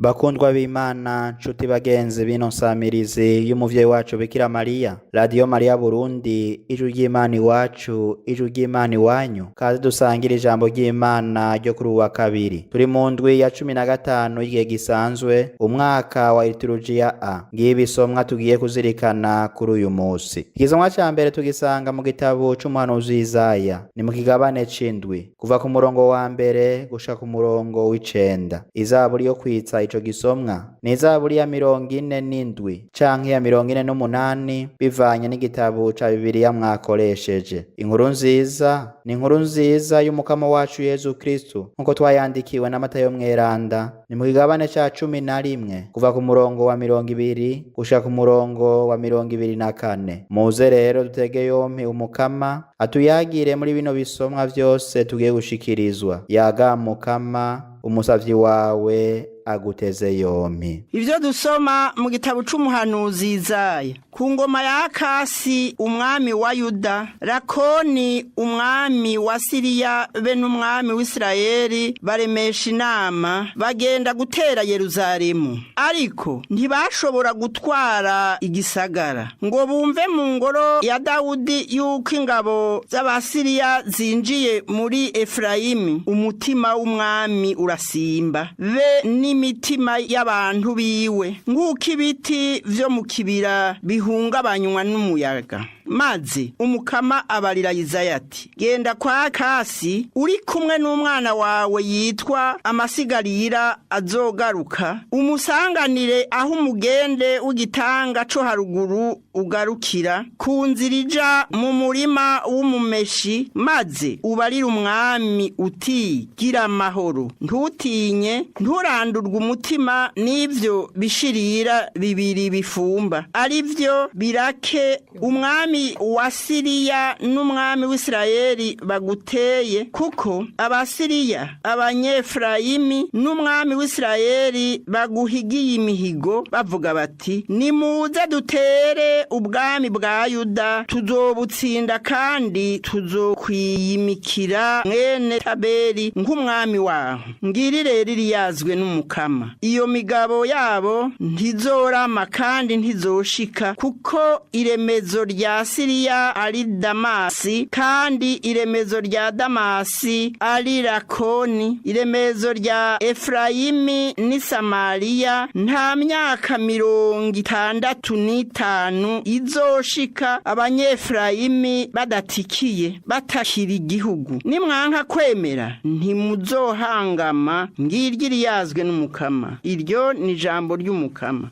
Bakundwa b'Imana, nshuti bagenzi b'ino nsamirizi y'umuvyeyi wacu Bikira Mariya, Radiyo Mariya Burundi, ijwi ry'Imana iwacu, ijwi ry'Imana iwanyu, kaze dusangire ijambo ry'Imana ryo kuri uwa kabiri. Turi mu ndwi ya 15 y'igihe gisanzwe, umwaka wa liturujia A. Ngibi ibisomwa tugiye kuzirikana kuri uyu musi. Igisomwa ca mbere tugisanga mu gitabo c'umuhanuzi Isaya, ni mu kigabane c'indwi, kuva ku murongo wa mbere gushika ku murongo w'icenda. Izaburi yo kwitsa ico gisomwa ni izaburi ya 47 canke ya 48 bivanye n'igitabo ca Bibiliya mwakoresheje. Inkuru nziza ni inkuru nziza y'umukama wacu Yezu Kristu nkuko twayandikiwe na Matayo Mweranda, ni mu kigabane ca 11 kuva ku murongo wa 20 gushika ku murongo wa 24. Muze rero dutege yompi umukama atuyagire muri bino bisomwa vyose tugiye gushikirizwa. Yaga mukama, umusavyi wawe aguteze yompi. Ivyo dusoma mu gitabo c'umuhanuzi Izaya. Ku ngoma ya Akasi umwami wa Yuda, Rakoni umwami wa Siriya be n'umwami w'Isirayeli baremesha inama bagenda gutera Yeruzalemu. Ariko ntibashobora gutwara igisagara ngo bumve mu ngoro ya Dawudi yuko ingabo z'Abasiriya zinjiye muri Efrayimi, umutima w'umwami urasimba be n'imitima y'abantu biwe nk'uko ibiti vyo mu kibira bihungabanywa n'umuyaga. Maze umukama abarira Yesaya ati: genda kwa Akasi uri kumwe n'umwana wawe yitwa Amasigarira azogaruka, umusanganire aho umugende w'igitanga co haruguru ugarukira ku nzira ija mu murima w'umumeshi, maze ubarire umwami uti: gira amahoro, ntutinye, nturandurwe umutima n'ivyo bishirira bibiri bifumba, arivyo birake umwami wa Siriya n'umwami w'Isirayeli baguteye, kuko Abasiriya, Abanyefrayimi n'umwami w'Isirayeli baguhigiye imihigo bavuga bati: nimuze dutere ubwami bwa Yuda, tuzobutsinda kandi tuzokwiyimikira mwene Taberi nk'umwami waho. Ngiri rero iriyazwe n'umukama, iyo migabo yabo ntizorama kandi ntizoshika, kuko iremezo rya Siriya ari Damasi, kandi iremezo rya Damasi ari Rakoni, iremezo rya Efrayimi ni Samariya. Nta myaka 65 izoshika Abanyefrayimi badatikiye batakira igihugu. Nimwanka kwemera ntimuzohangama. Ngiryo iriyazwe n'umukama. Iryo ni ijambo ry'umukama.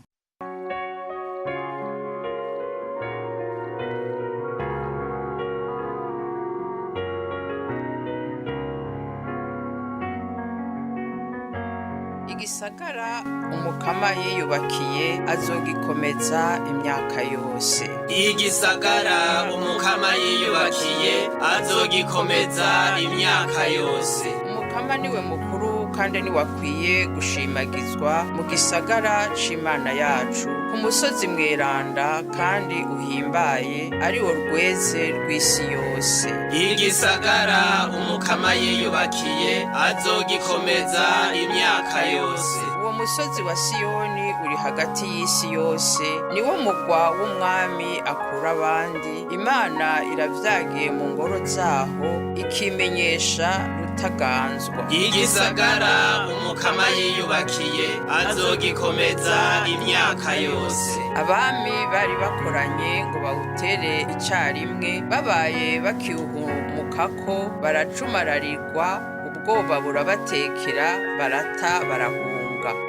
Igisagara umukama yiyubakiye azogikomeza imyaka yose. Igisagara umukama yiyubakiye azogikomeza imyaka yose. Umukama niwe mukuru kandi niwe akwiye gushimagizwa mu gisagara c'Imana yacu, ku musozi mweranda kandi uhimbaye, ari wo rweze rw'isi yose. Igisagara umukama yiyubakiye azogikomeza imyaka yose. Uwo musozi wa Siyoni uri hagati y'isi yose, niwo mugwa w'umwami akura abandi. Imana iravyagiye mu ngoro zaho, ikimenyesha rutaganzwa. Igisagara umukama yiyubakiye azogikomeza imyaka yose. Abami bari bakoranye ngo bawutere icarimwe, babaye bakiwuhumukako baracumararirwa, ubwoba burabatekera, barata barahunga.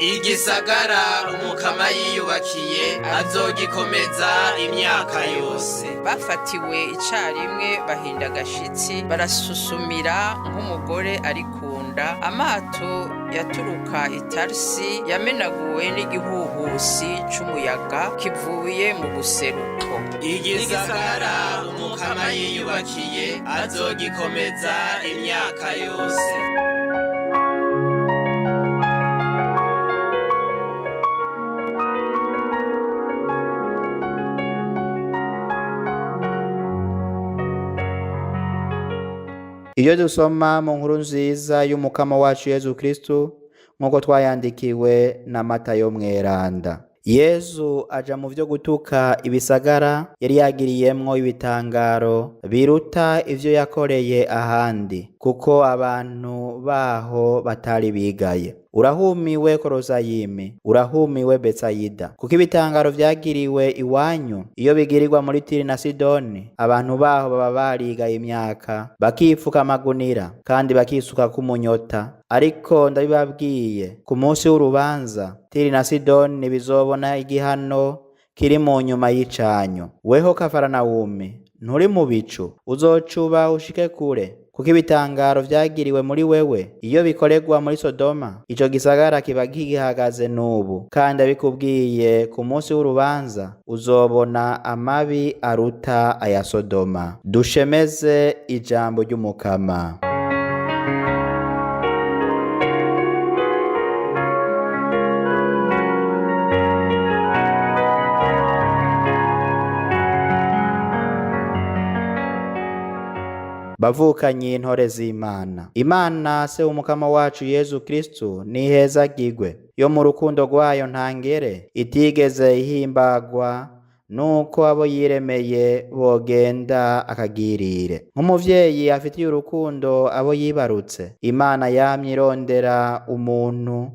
Igisagara umukama yiyubakiye azogikomeza imyaka yose. Bafatiwe icarimwe bahinda agashitsi, barasusumira nk'umugore ari ku nda. Amato yaturuka i Tarsi yamenaguwe n'igihuhusi c'umuyaga kivuye mu buseruko. Igisagara umukama yiyubakiye azogikomeza imyaka yose. Iyo dusoma mu nkuru nziza y'umukama wacu Yezu Kristu Nk'uko twayandikiwe na Matayo Mweranda. Yezu aja mu vyo gutuka ibisagara yari yagiriyemwo ibitangaro biruta ivyo yakoreye ahandi, kuko abantu baho batari bigaye. Urahumiwe Korozayimi, urahumiwe Betsayida, kuko ibitangaro vyagiriwe iwanyu iyo bigirirwa muri Tiri na Sidoni, abantu baho baba barigaye imyaka, bakipfuka amagunira kandi bakisuka k'umunyota. Ariko ndabibabwiye, ku munsi w'urubanza Tiri na Sidoni bizobona igihano kiri mu nyuma y'icanyu. Weho Kafaranawumi, nturi mu bicu, uzocuba ushike kure, kuko ibitangaro vyagiriwe muri wewe iyo bikorerwa muri Sodoma, ico gisagara kiba kigihagaze n'ubu. Kandi abikubwiye, ku munsi w'urubanza uzobona amabi aruta aya Sodoma. Dushemeze ijambo ry'Umukama. Bavukanye intore z'Imana, Imana se w'Umukama wacu Yezu Kristu nihezagirwe, yo mu rukundo rwayo ntangere itigeze ihimbagwa nuko abo yiremeye bogenda akagirire. Nk'umuvyeyi afitiye urukundo abo yibarutse, Imana yamye irondera umuntu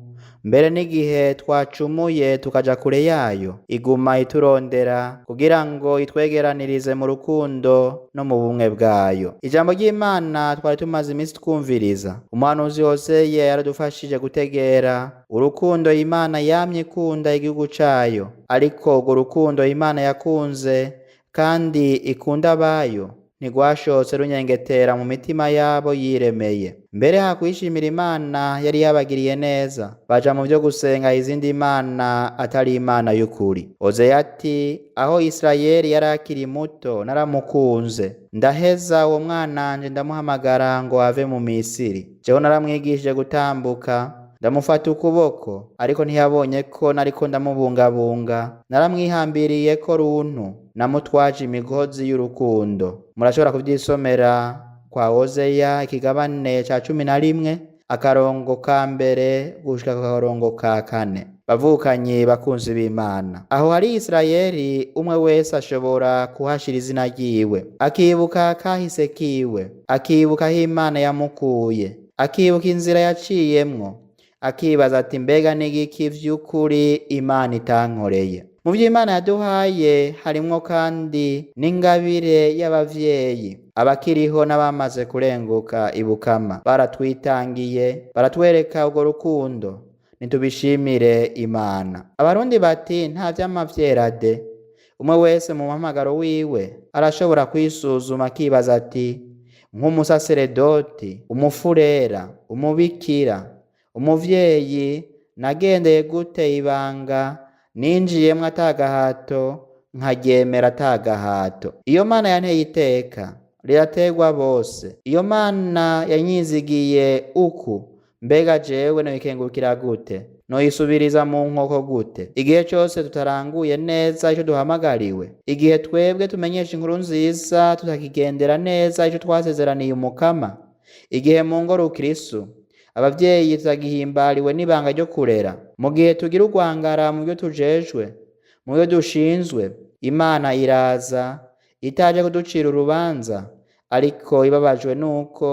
mbere n'igihe twacumuye tukaja kure yayo, iguma iturondera kugira ngo itwegeranirize mu rukundo no mu bumwe bwayo. Ijambo ry'Imana twari tumaze iminsi twumviriza, umuhanuzi Hoseye yaradufashije gutegera urukundo Imana yamye ikunda igihugu cayo, ariko urwo rukundo Imana yakunze kandi ikunda abayo ntigwashotse runyengetera mu mitima yabo yiremeye. Mbere hakwishimira Imana yari yabagiriye neza, baja mu vyo gusenga izindi mana atari Imana y'ukuri. Ozeya ati: aho Isirayeli yari akiri muto naramukunze, ndaheza uwo mwananje ndamuhamagara ngo ave mu Misiri. Jeho naramwigishije gutambuka, ndamufata ukuboko, ariko ntiyabonye ko nariko ndamubungabunga. Naramwihambiriye ko runtu, namutwaje imigozi y'urukundo. Murashobora kuvyisomera kwa Hozeya ikigabane ca 11 akarongo ka mbere gushika ku karongo ka 4. Bavukanyi bakunzi b'Imana, aho hari Isirayeli umwe wese ashobora kuhashira izina ryiwe, akibuka kahise kiwe, akibuka aho Imana yamukuye, akibuka inzira yaciyemwo, akibaza ati: mbega n'igiki vy'ukuri Imana itankoreye? Mu vyo Imana yaduhaye harimwo kandi n'ingabire y'abavyeyi, abakiriho n'abamaze kurenguka ibukama. Baratwitangiye, baratwereka urwo rukundo, nitubishimire Imana. Abarundi bati: nta vyama de. Umwe wese mu muhamagaro wiwe arashobora kwisuzuma akibaza ati: nk'umusaseredoti, umufurera, umubikira, umuvyeyi, nagendeye gute ibanga ninjiyemwo atagahato, nkaryemera atagahato? Iyo Mana yanteye iteka rirategwa bose. Iyo Mana yanyizigiye uku, mbega jewe noyikengurukira gute? Noyisubiriza mu nkoko gute? Igihe cose tutaranguye neza ico duhamagariwe, igihe twebwe tumenyesha inkuru nziza tutakigendera neza ico twasezeraniye Umukama, igihe mu ngoro Kristu abavyeyi tutagihimbariwe n'ibanga ryo kurera, mu gihe tugira urwangara mu byo tujejwe, mu byo dushinzwe, Imana iraza itaje kuducira urubanza, ariko ibabajwe nuko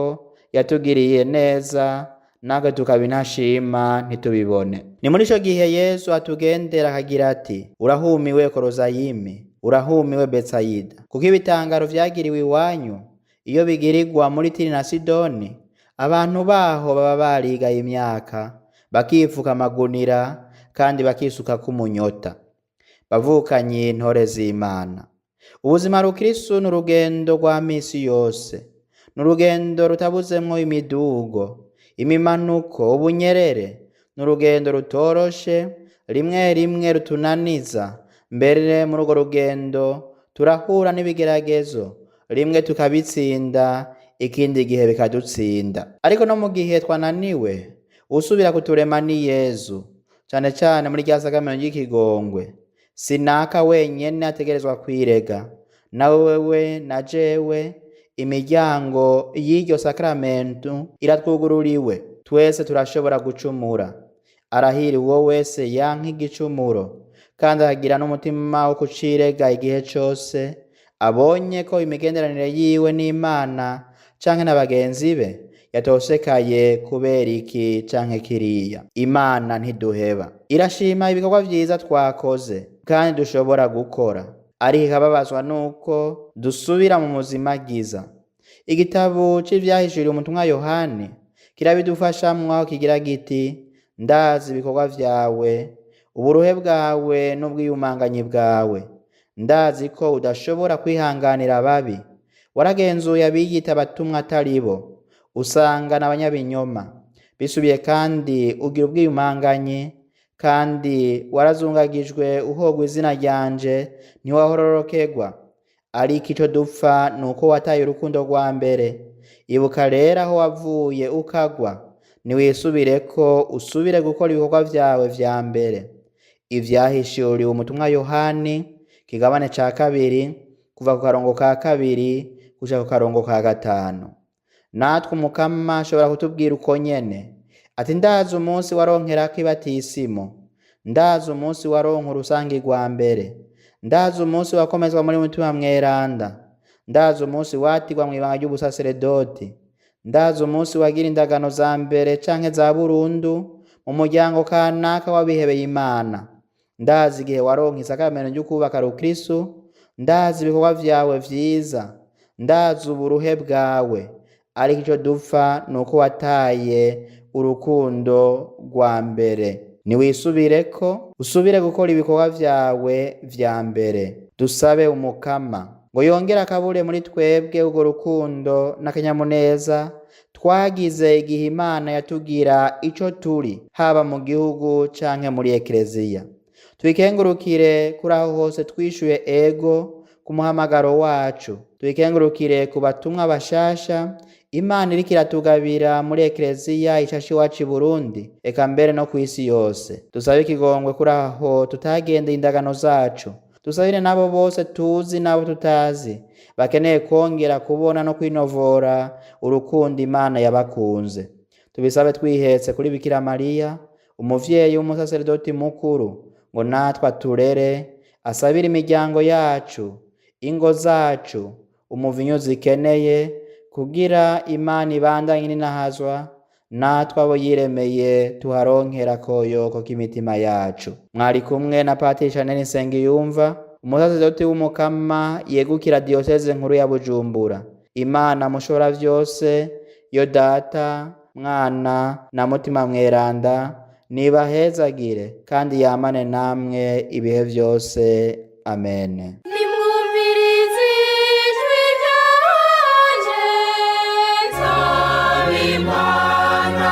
yatugiriye neza natwe tukaba intashima ntitubibone. Ni muri ico gihe Yesu atugendera akagira ati: urahumiwe Korozayimi, urahumiwe Betsayida, kuko ibitangaro vyagiriwe iwanyu iyo bigirirwa muri Tiri na Sidoni, abantu baho baba barigaye imyaka, bakipfuka amagunira kandi bakisuka k'umunyota. Bavukanyi intore z'Imana, ubuzima rukristu ni urugendo rwa misi yose, ni urugendo rutabuzemwo imidugo, imimanuko, ubunyerere. Ni urugendo rutoroshe, rimwe rimwe rutunaniza. Mbere muri urwo rugendo turahura n'ibigeragezo, rimwe tukabitsinda, ikindi gihe bikadutsinda. Ariko no mu gihe twananiwe, usubira kuturema ni Yezu, cane cane muri rya sakameno ry'ikigongwe. Sinaka wenyene ategerezwa kwirega, nawe wewe na jewe, imiryango y'iryo sakramentu iratwugururiwe. Twese turashobora gucumura. Arahira uwo wese yanka igicumuro kandi akagira n'umutima wo kucirega igihe cose abonye ko imigenderanire yiwe n'Imana canke na bagenzi be yatosekaye kubera iki canke kiriya. Imana ntiduheba, irashima ibikorwa vyiza twakoze kandi dushobora gukora, ariko ikababazwa nuko dusubira mu muzimagiza. Igitabo c'ivyahishuriwe umutumwa Yohani kirabidufashamwo aho kigira giti: ndazi ibikorwa vyawe, uburuhe bwawe n'ubwiyumanganyi bwawe. Ndazi ko udashobora kwihanganira ababi. Waragenzuye abiyita abatumwa atari bo, usanga n'abanyabinyoma. Bisubiye kandi ugira ubwiyumanganyi, kandi warazungagijwe uhogwa izina ryanje, ntiwahororokerwa. Ariko ico dupfa ni uko wataye urukundo rwa mbere. Ibuka rero aho wavuye ukagwa, niwisubireko usubire gukora ibikorwa vyawe vya mbere. Ivyahishuriwe umutumwa Yohani, kigabane ca kabiri, kuva ku karongo ka kabiri kuja ku karongo ka gatanu. Natwe Umukama ashobora kutubwira uko nyene ati: ndazi umunsi waronkerako ibatisimo, ndazi umunsi waronka urusangi rwa mbere, ndazi umunsi wakomezwa muri Mutima Mweranda, ndazi umunsi watigwa mw'ibanga ry'ubusaseredoti, ndazi umunsi wagira indagano za mbere canke za burundu mu muryango kanaka w'abihebeye Imana, ndazi igihe waronka isakaramentu ry'ukubaka rukristu, ndazi ibikorwa vyawe vyiza, ndazi uburuhe bwawe. Ariko ico dupfa ni uko wataye urukundo rwa mbere. Niwisubireko usubire gukora ibikorwa vyawe vya mbere. Dusabe Umukama ngo yongere akabure muri twebwe urwo rukundo n'akanyamuneza twagize igihe Imana yatugira ico turi, haba mu gihugu canke muri ekleziya. Twikengurukire kuri aho hose twishuye ego ku muhamagaro wacu. Twikengurukire ku batumwa bashasha Imana iriko iratugabira muri ekleziya ishashe iwacu i Burundi, eka mbere no kw'isi yose. Dusabe ikigongwe kuri aho tutagendeye indagano zacu. Dusabire n'abo bose tuzi n'abo tutazi bakeneye kongera kubona no kwinovora urukundo Imana yabakunze. Tubisabe twihetse kuri Bikira Mariya, umuvyeyi w'umusaseredoti mukuru, ngo natwe aturere, asabire imiryango yacu, ingo zacu, umuvinyu zikeneye, kugira Imana ibandanye ininahazwa, natwe abo yiremeye tuharonkera akoyoko k'imitima yacu. Mwari kumwe na Patiri Shanel Nsengiyumva, umusaseredoti w'Umukama yegukira diyoseze nkuru ya Bujumbura. Imana mushobora vyose, yo Data, Mwana na Mutima Mweranda, nibahezagire kandi yamane namwe ibihe vyose. Amen. Nimwumvirize ijwi ryanje, nsaba Imana.